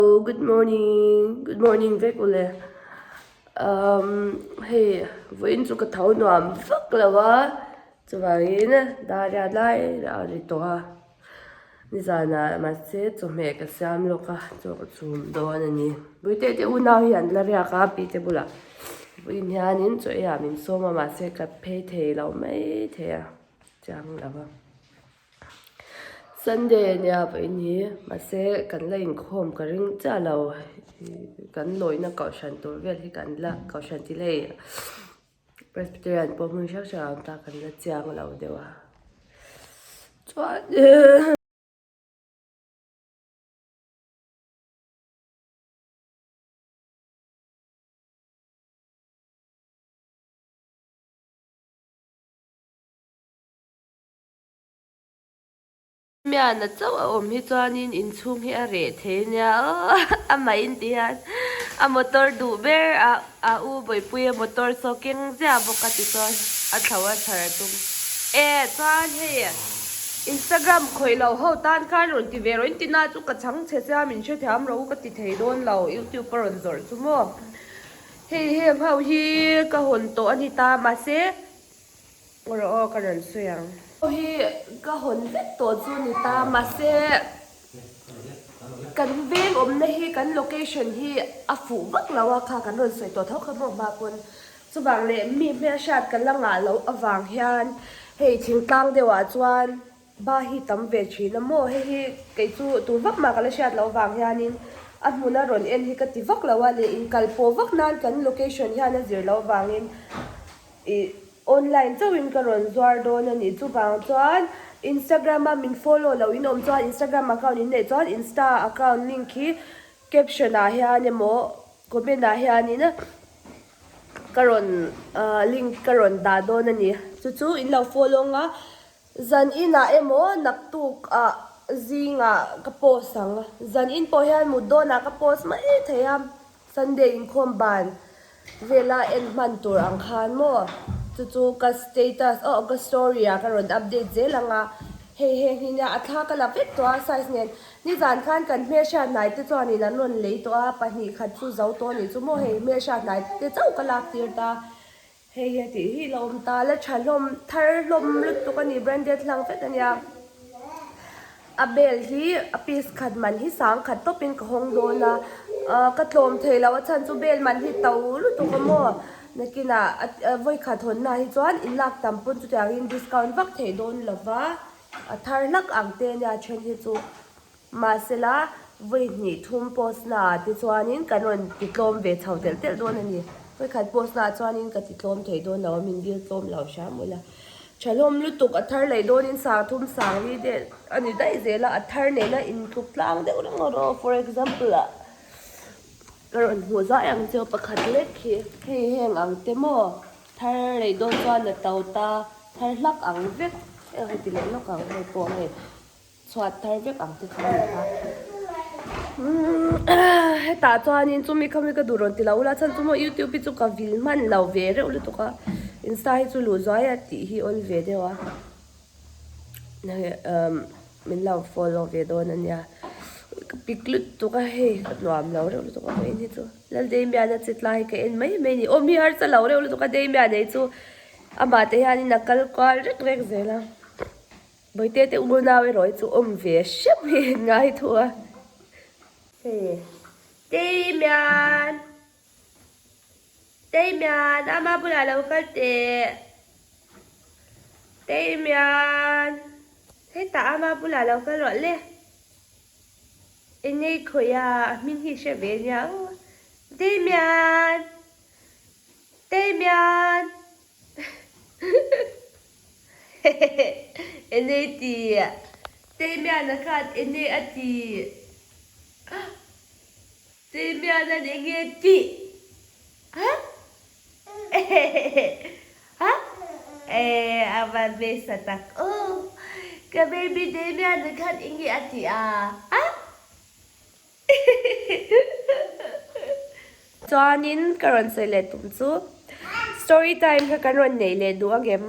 Good morning, good morning vek ule. Um, hei, vawiin chu ka tho nuam vak lo a, chuvangin dar lai a ri tawh a. Nizanah mahse chawhmeh ka siam lawk a, chaw ka chhum dawn a ni. Puite te unau hi an la riak a, pi te bulah vawiin hianin chaw eiah min sawm a, mahse ka phei thei lo mai thei a, chiang lo a. Sunday a nia vawiin hi mahse kan la inkhawm ka ring chiah lo kan lawina kohhran tur vel hi kan la kohhran tih leh Presbyterian pawh hmun hrang hrang ah awm ta kan la chiang lo deuh a chuan. Miana chauh a awm hi chuanin inchhung hi a reh thei ania aw amah in ti hian a motor duh ber a a u Bawipuia motor saw keng ziah bawk a ti chuan a thlo a chhar a tum e chuan hei Instagram khawih loh ho tan khan rawn ti ve rawh in ti na chu ka chhang chhe sia min hrethiam rawh u ka ti thei dawn lo YouTube a rawn zawrh chu maw hei heng ho hi ka hawn tawh a ni ta mahse. Rawh aw ka rawn sawi ang. Aw hi ka hawn vek tawh chu ni ta mahse kan veng awmna hi kan location hi a fuh vak lo a kha kan rawn sawi tawh tho kha maw hma pawn chuvang leh mi hmelhriat ka la ngah loh avang hian hei thingtlang deuh ah chuan ba hi tam ve thin a maw hei hi kei chu tur vak mah ka la hriat loh avang hianin a hmuna rawn en hi ka ti vak lo a leh inkal pawh vak nan kan location hian a zir loh avangin Ih online chauhin ka rawn zuar dawn a ni. Chuvang chuan Instagram a min follow loh in awm chuan Instagram account in neih chuan Insta account link hi caption ah hian emaw comment ah hianin ka rawn link ka rawn dah dawn a ni. Chu chu in lo follow ang a, zan inah emaw naktuk ah zingah ka post ang. Zan in pawh hian mut dawnah ka post mai thei a. Sunday inkhawm ban vela en hman tur ang khan maw? Chu chu ka status aw ka story ah ka rawn update zel ang a, hei heng hi nia a thla ka la vek tawh a size nen nizan khan kan hmelhriat hnai te chuanin an rawn lei tawh a pahnih khat chu zo tawh a nih chu maw hei hmelhriat hnai te chauh ka lak tir ta. Hei hi a tih hi la awm ta la tha hlawm thar hlawm lutuk a ni branded hlang vek a nia a bel hi a piece khat man hi sang khat tawp in ka hawng dawn a ah ka tlawm thei lo a chhan chu bel man hi to lutuk a maw nakinah a vawi khat hawn na hi chuan in lak tam pawn chutiang in discount vak theih dawn lo va a thar hlak ang te ania then hi chu. Mahsela, vawi hnih thum post naah te chuanin kan rawn ti tlawm ve chho telh telh dawn a ni. Vawi khat post naah chuanin ka ti tlawm thei dawn lo a, min dil tlawm lo hram ula. Thalawm lutuk a thar leh dawnin sang thum sang li deuh a ni daih zel a, a thar nena intluk tlang deuh reng erawh for example ah ka rawn hmuh zai ang che aw pakhat lek hi. Hei heng ang te maw thar leh dawn chuan a to ta thar hlak ang vek heti leh lawk ang hei pawh hei. Chhuat thar vek ang te kha a ni a. Hetah chuanin chumi khami ka duh rawn ti lo ula chhan chu maw youtube hi chu ka vil hman lo ve reuh lutuk a insta hi chu luh zuai a tih hi awl ve deuh a min lo follow ve dawn a nia ka pik lutuk a hei ka nuam lo reuh lutuk a vawiin hi chu Laldemiana che tlai hi ka en mai mai a ni awm hi harsa lo reuh lutuk a Damian ei chu amah te hianin a kal kual rek rek zel a. Bawihte te unau erawh hi chu awm ve hrep hi an ngai thu a. Hei Damian Damian ama bulah lo kal teh Damian hetah ama bulah lo kal rawh le Eng ei khawih a a hming hi hre ve nia aw Damian Damian Ene ti Damian a khan ene a ti Damian an enge ti ha ha e a van hmesa tak aw ka baby Damian a khan enge a ti a ha. Chuanin ka rawn sawi leh tum chu story time kha kan rawn neih leh duh angem?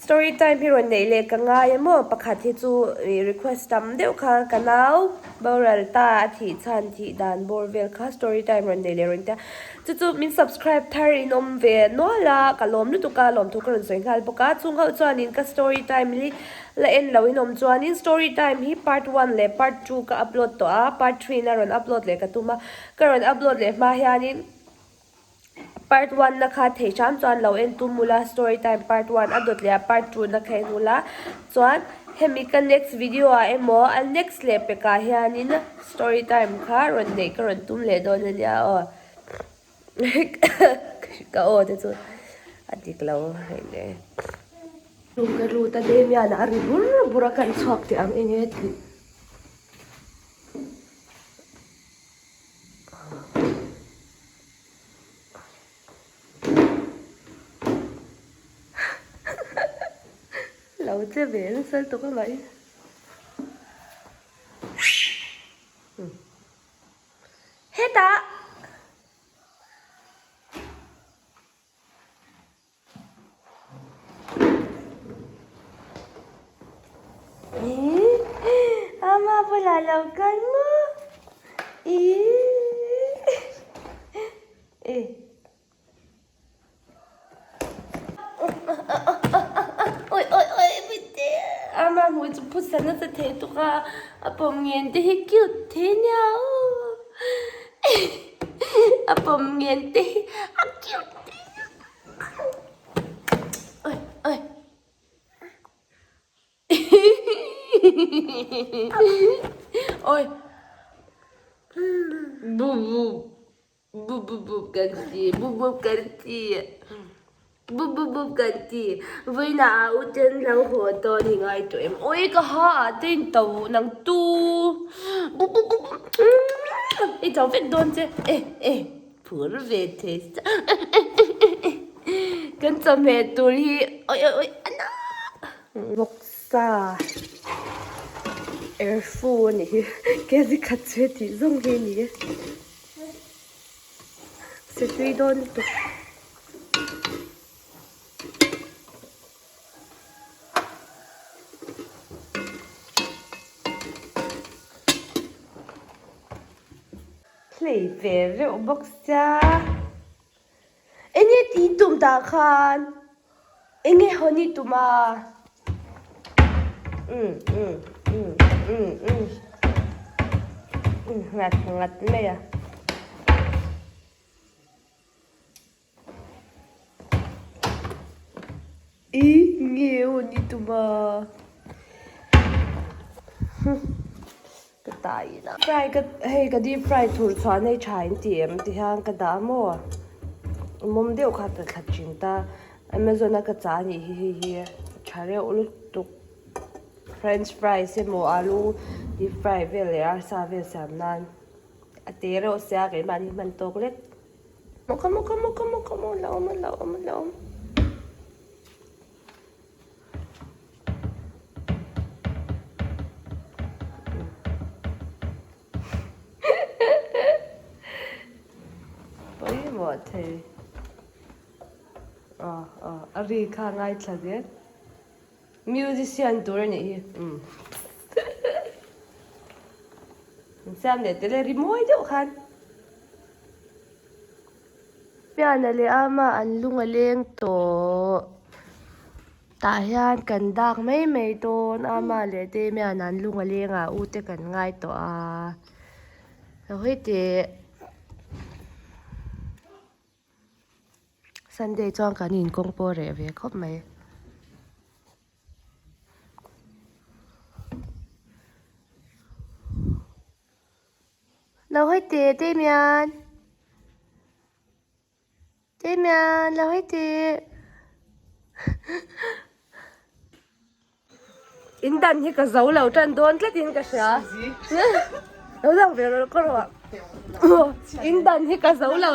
Story time hi rawn neih leh ka ngai a maw? Pakhat hi chu ih request tam deuh kha ka nau boral ta a thih chhan thih dan bawr vel kha story time rawn neih leh rawn tia. Chu chu min subscribe thar in awm ve nual a, ka lawm lutuk a, lawmthu ka rawn sawi nghal bawk a. Chung ho chuanin ka story time hi la en lo in awm chuanin story time hi part one leh part two ka upload tawh a, part three in a rawn upload leh ka tum a, ka rawn upload leh hma hianin Part one na kha thei hram chuan lo en tum ula story time part one a dawt leh a part two na kha en ula chuan hemi ka next video ah emaw a next leh pek ah hianin story time kha rawn neih ka rawn tum leh dawn ania aw ka aw te chu a dik lo hei le. Ka lut a Damian a ri bur bur a kan chhuak teh ang enge tih. Lo che ve nasa lutuk a mai. Hetah! Ama bulah lo kal maw? Oi oi oi mite ama hmui chu phusa nasa thei tuk a a pawm ngen te hi cute thei nia aw a pawm ngen te hi a cute thei nia. Oi oi oi bu bu bu bu bu kan ti bu bu kan ti bu bu bu kan ti vawiinah a u ten lo haw dawn i ngai tawh em oi ka ha ah te in to nang tu bu bu bu i to vek dawn che eh eh. Phur ve thei sa kan chawhmeh tur hi oi oi oi a na vawksa erfu a nih hi kg khat che tih zawng hi a ni e se tui dawn lutuk. Hlei ve reuh bawk sia. Enge tih tum tah khan enge hawn i tum a? Umm umm umm umm umm umm nghat nghat mai a. I nge hawn i tum a? Ka tai in a. Fry ka hei ka deep fry thur chhuah nei tha in ti em ti hian ka dah a maw? Mawm deuh kha ka thla thin ta. Amazon a ka chah a nih hi hei hi tha reuh lutuk. French fries emaw alu deep fry vel leh arsa vel siam nan a te reuh sia keimahni hman tawk lek. Come on, come on, come on, come on, la awm, la awm, la awm. Pawimawh thei. Ah, ah, a ri kha ngaithla zel. Musician tur a nih hi. Um. Siam leh tel e, ri mawi deuh khan. Piana leh ama an lung a leng tawh. Tah hian kan dak mai mai dawn ama leh te mian an lung a leng a u te kan ngai tawh a. Lo hawi teh. Sunday chuan kan inkawng pawh a reh ve khawp mai. Lo hawi teh Damian Damian lo hawi teh In dan hi ka zo lo tan dawn tlat in ka hria lo lang ve rawh ka rawh in dan hi ka zo lo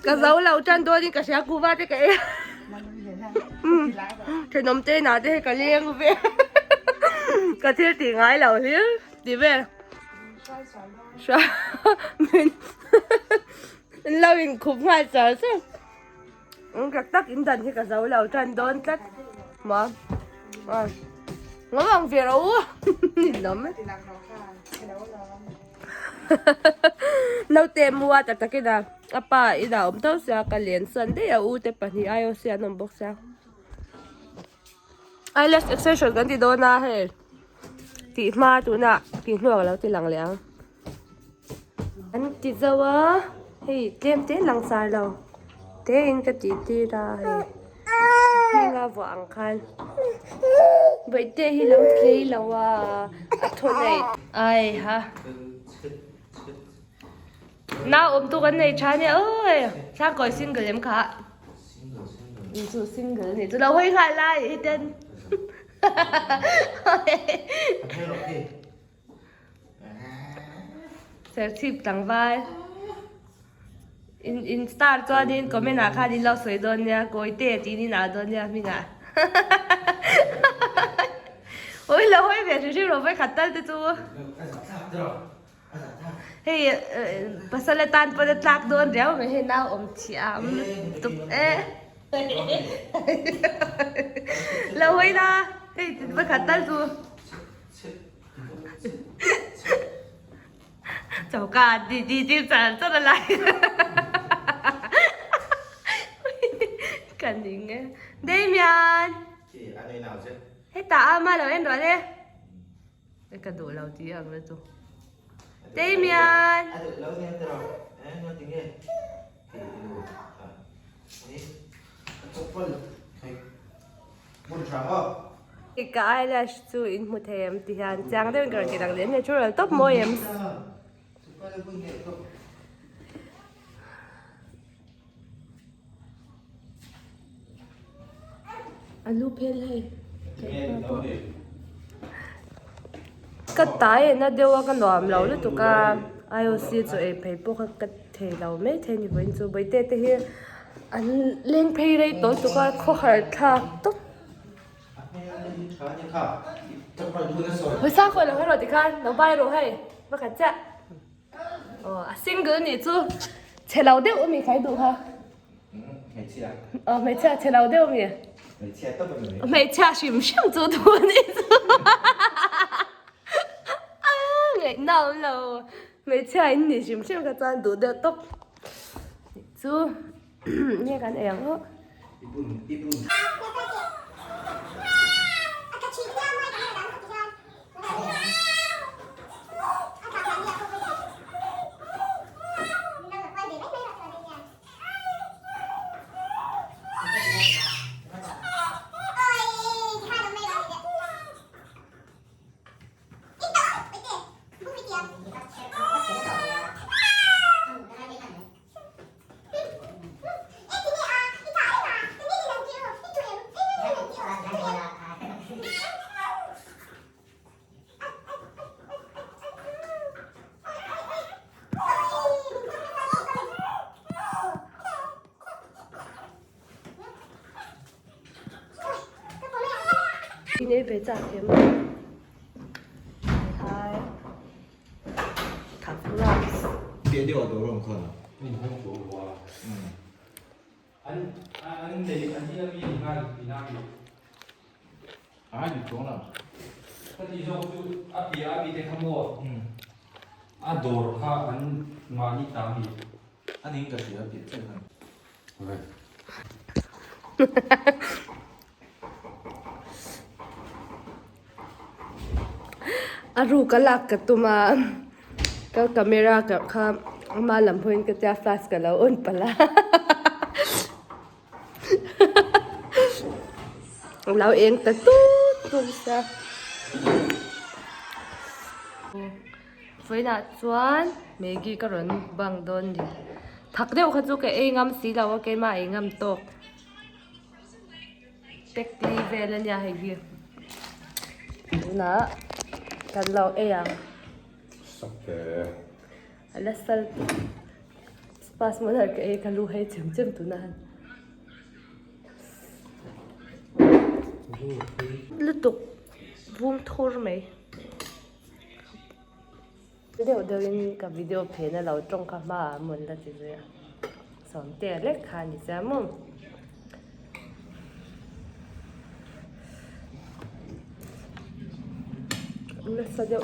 ka zo lo tan dawn in ka hria kuva te ka ei thenawm te inah te hei ka leng ve ka thil tih ngai lo hlir ti vel min lo in khup nghal char char. Eng tak tak in dan hi ka zo lo tan dawn tlat maw. Ngam ang ve ro u. Ninawm. Naute mua tak takin a a pa inah awm tho sia ka len san daih a u te pahnih IOC an awm bawk sia. Eyelash extension kan ti dawn a hei tih hma tunah tih hnuah ka lo ti lang leh ang. An ti zo a hei tlem te lang sar lo te in ka tih tir a hei hminga vuah ang khan bawihte hi lo tlei lo a a thaw nei ai ha nau awm tu kan nei tha nia oi thlangkawi single em kha chu single ni chu lo hawi nghal lai hiten Serchhip tlangval in in star chuanin comment ah khan in lo sawi dawn nia kawite tiin in ah dawn nia hmingah awi lo hawi ve hrim hrim rawh vawikhat tal te chu hei pasal atan pawn a tlak dawn riau mai hei nau awm thiam lutuk e lo hawi la hei vawikhat tal chu. Choka ti ti ti char char a lai ka ning e Damian hetah a ma lo en rawh le ka duh lo tih ang le chu Damian Ka eyelash chu in hmu thei em ti hian chiang deuhin ka rawn ti lang leh natural tawp mawi em. A lu phel hei ka tai ena deuh a ka nuam lo lutuk a IOC chu ei phei pawh kha ka thei lo mai thei ni vawiin chu bawihte te hi an leng phei rei tawh lutuk a khawhar thlak tawp. Hawi sang kawi lo hawi rawh tikhan lo bai rawh hei pakhat chiah aw a single nih chu chhe lo deuh a mi khai duh kha hmeichhia aw hmeichhia chhe lo deuh a mi hmeichhia tawp a mi hmeichhia hrim hrim chu duh a nih chu a ngaihna awm lo hmeichhia in nih hrim hrim kha chuan duh deuh tawp chu nge kan ei ang aw. Nei ve chak em hai A ruk a lak ka tum a ka camera ka kha ama lam hawiin ka tia flash ka lo on palh a a lo eng ta tut tut a vawiinah chuan maggie ka rawn bang dawn ni thak deuh kha chu ka ei ngam si lo a keimah ei ngam tawk. Pack li vel a nia hei hi tunah kan lo ei ang a la sal spas mawlh ka ei ka lu hei chem chem tunah han lutuk vum thur mai deuh deuh in ka video phena lo tawng kha hma ah mawn la ti zui a sawmte lek kha a ni chiang maw. nasa deuh.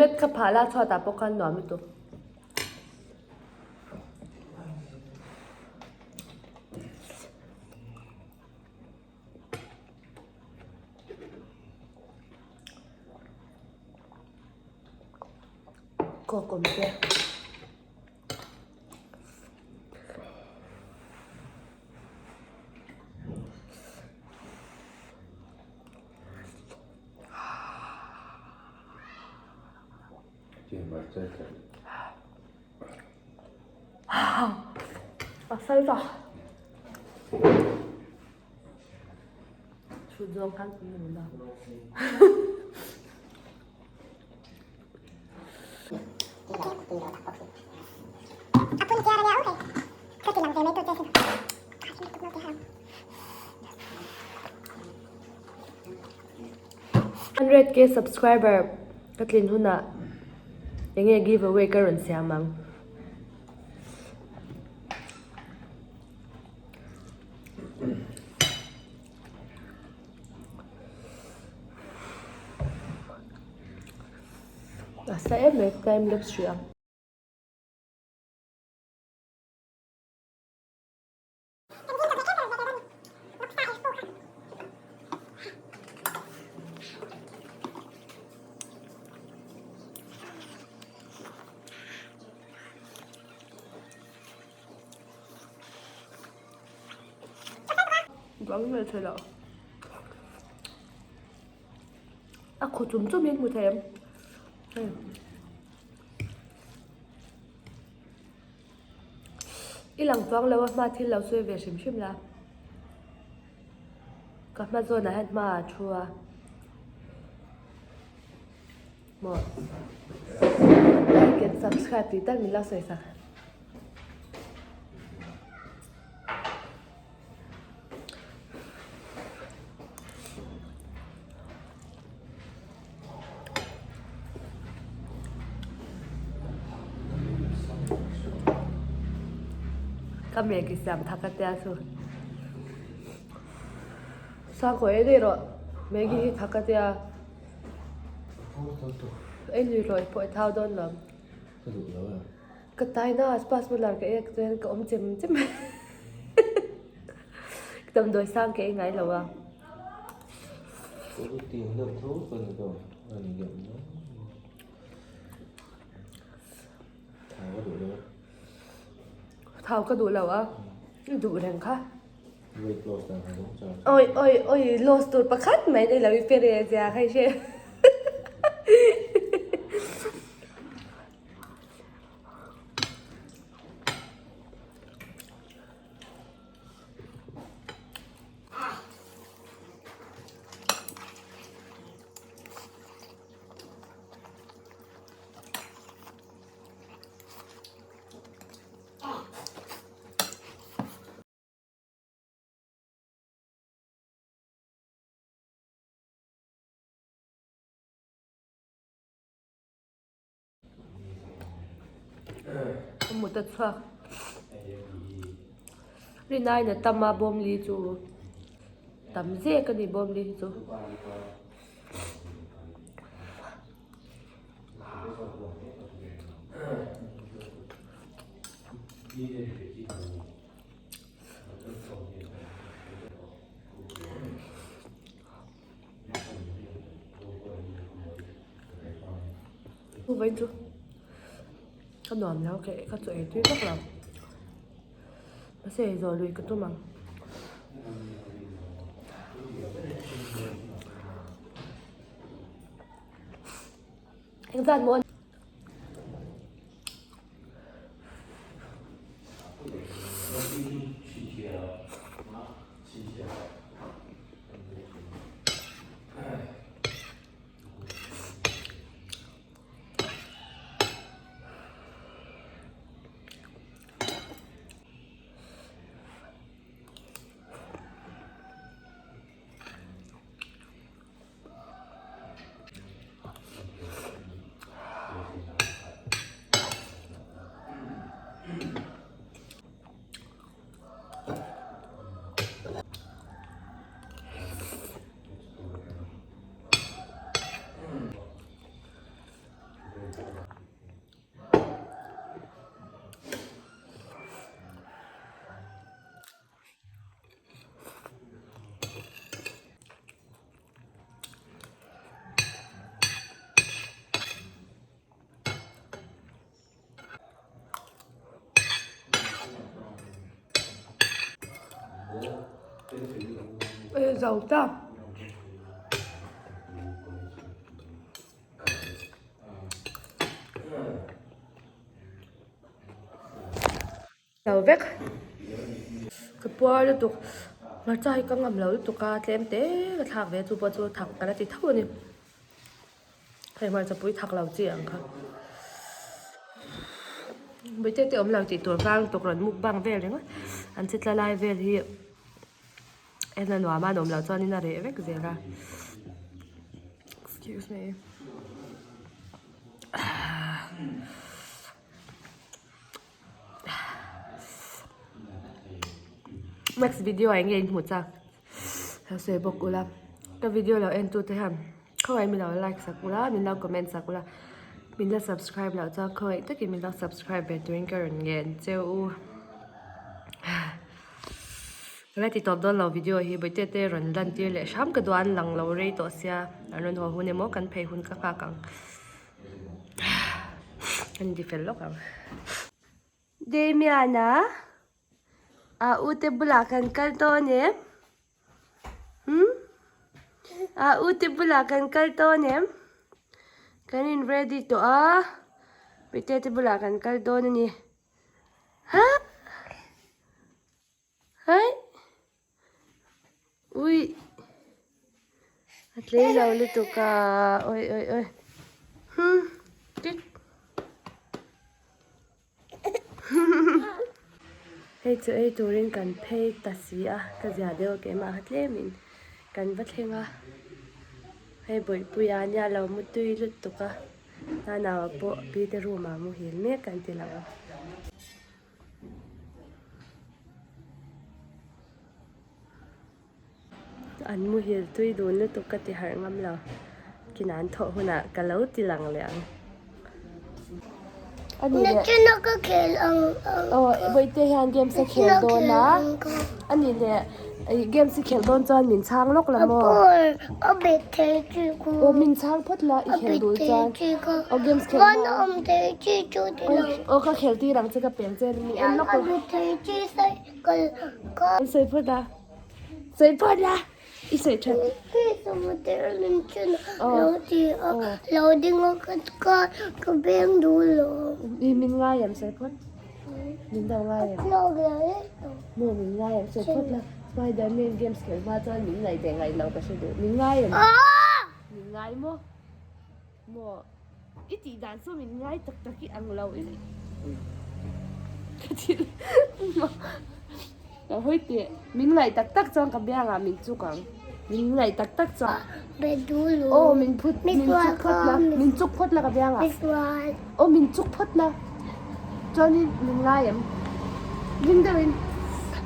Mat kha phah la chhuat ah pawh khan nuam lutuk. Coke awm te. A sal ta. Chhut zawng khan kan hmu la. 100k subscriber ka tlin hunah enge giveaway ka rawn siam ang. A sa em mai time lapse hrih ang. Bang hmel thei lo. A khaw chum chum in hmu thei em. Hei. I lang chuang lo a hma thil lo sawi ve hrim hrim la. Ka hma zawnah hian hma a thu a. Maw. Like and subscribe tih tal min lo sawi sak. Ka Maggi siam thak a tia chu. Sang kaw ei daih rawh. Maggi hi thak a tia. Ei lui rawh i pawh i thau dawn lo. Ka duh lo a. Ka tai na spas bular ka ek chuan ka awm chem chem ka damdawi sang ka ei ngai lo a. Thau ka duh lo a i duh reng kha. Oi oi oi loss tur pakhat mai nei lo i fere zia kha i hre. Ka mut a chhuak rinaiin a tam a bawm li chu tam zek a ni bawm li hi chu. Vawiin chu ka nuam lo ka ka chaw ei tui vak lo mahse ei zawh lui ka tum ang. Engzat maw Ei zo ta. Lo vek. Ka puar lutuk. Hmarcha hi ka ngam lo lutuk a, tlem te ka thlak ve chu pawh chu thak ka la ti tho a ni. Hei hmarcha pui thak lo chi ang kha. Bawihte te awm lo tih tur vang lutuk rawn mukbang vel ringawt an che tla lai vel hi en a nuam a, an awm loh chuanin a reh vek zel a. Excuse me. Next video ah enge in hmuh chak lo sawi bawk ula ka video lo en tu te hian khawngaih min lo like sak ula min lo comment sak ula min la subscribe loh chuan khawngaih takin min lo subscribe ve turin ka rawn ngen che u ka la ti tawp dawn lo video hi bawihte te rawn lan tir leh hram ka duh a an lang lo rei tawh sia an rawn haw hun emaw kan phei hun ka nghak ang. An ti fel lawk ang. Damian-a a ute bulah kan kal dawn em? Hmm? A ute bulah kan kal dawn em? Kan in ready tawh a. Pite te bulah kan kal dawn a ni. Ha? Hai? Ui a tlei lo lutuk a oi oi oi hmm tit hei chu ei turin kan phei ta si a ka zia deuh a keimah kha tlemin kan va thleng a hei bawihpuia nia lo mutui lutuk a nanaua pawh pi te room ah muhil mek kan ti lo a. An muhil tui dun lutuk ka ti harh ngam lo. Kinah an thawh hunah ka lo ti lang leh ang. Ani leh. Nachina ka khel ang ang. Aw Bawihte hian games a khel dawn a. Ani leh games i khel dawn chuan min chhang lawk la maw? A ball a bet thei chi ku. Aw min chhang phawt la i khel duh chuan. Aw games khel hma. Van awm thei chi chu ti lo. Aw ka khel tir ang che ka peng che min en lawk la. A bet thei chi cycle ka. Sawi phawt la. Sawi phawt la. I sawi that. Lo ding a ka ka beng duh lo. I min ngai em sawi phawt. Min lo ngai em. Maw min ngai em sawi phawt la. Spiderman games khelh hma chuan min ngaih leh ngaih lo ka hre duh. Min ngai em. Min ngai maw. Maw i tih dan chu min ngai tak tak i ang lo i ka thil ka hawi teh min ngaih tak tak chuan ka biangah min chuk ang min ngaih tak tak chuan aw min phut min chuk phawt la min chuk phawt la ka biangah aw min chuk phawt la chuanin min ngai em ring deuhin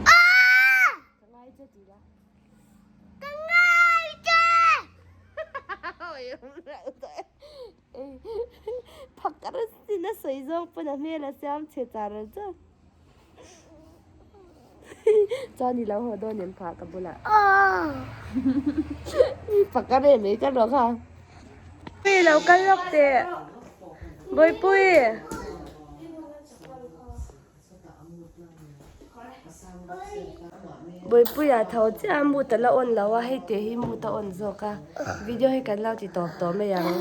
ka ngai che tih la. Ka ngai che! Phakar sin a sawi zawk pawn a hmel a siam chhe char char. Chuan i lo haw dawn em phah ka bulah. Phakar em ei ka rawh kha. Pui lo kal lawk teh. Bawihpui. Buipuia tho chiah a mood a la on lo a hei tih hi mood a on zawk a video hi kan lo ti tawp tawh mai ang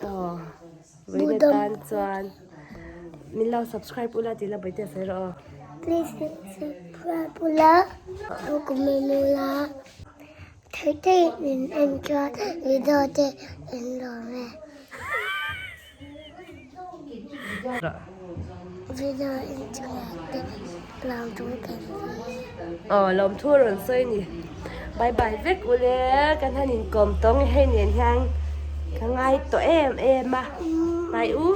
aw vawiin atan chuan min lo subscribe ula tih la Bawihte a sawi rawh aw. Please subscribe ula lo comment ula thei thei in en chuan video te in lawm e. Aw lawmthu a rawn sawi a ni bye bye vek ule kan han inkawm tawng hei nen hian ka ngai tawh em em a ngai u.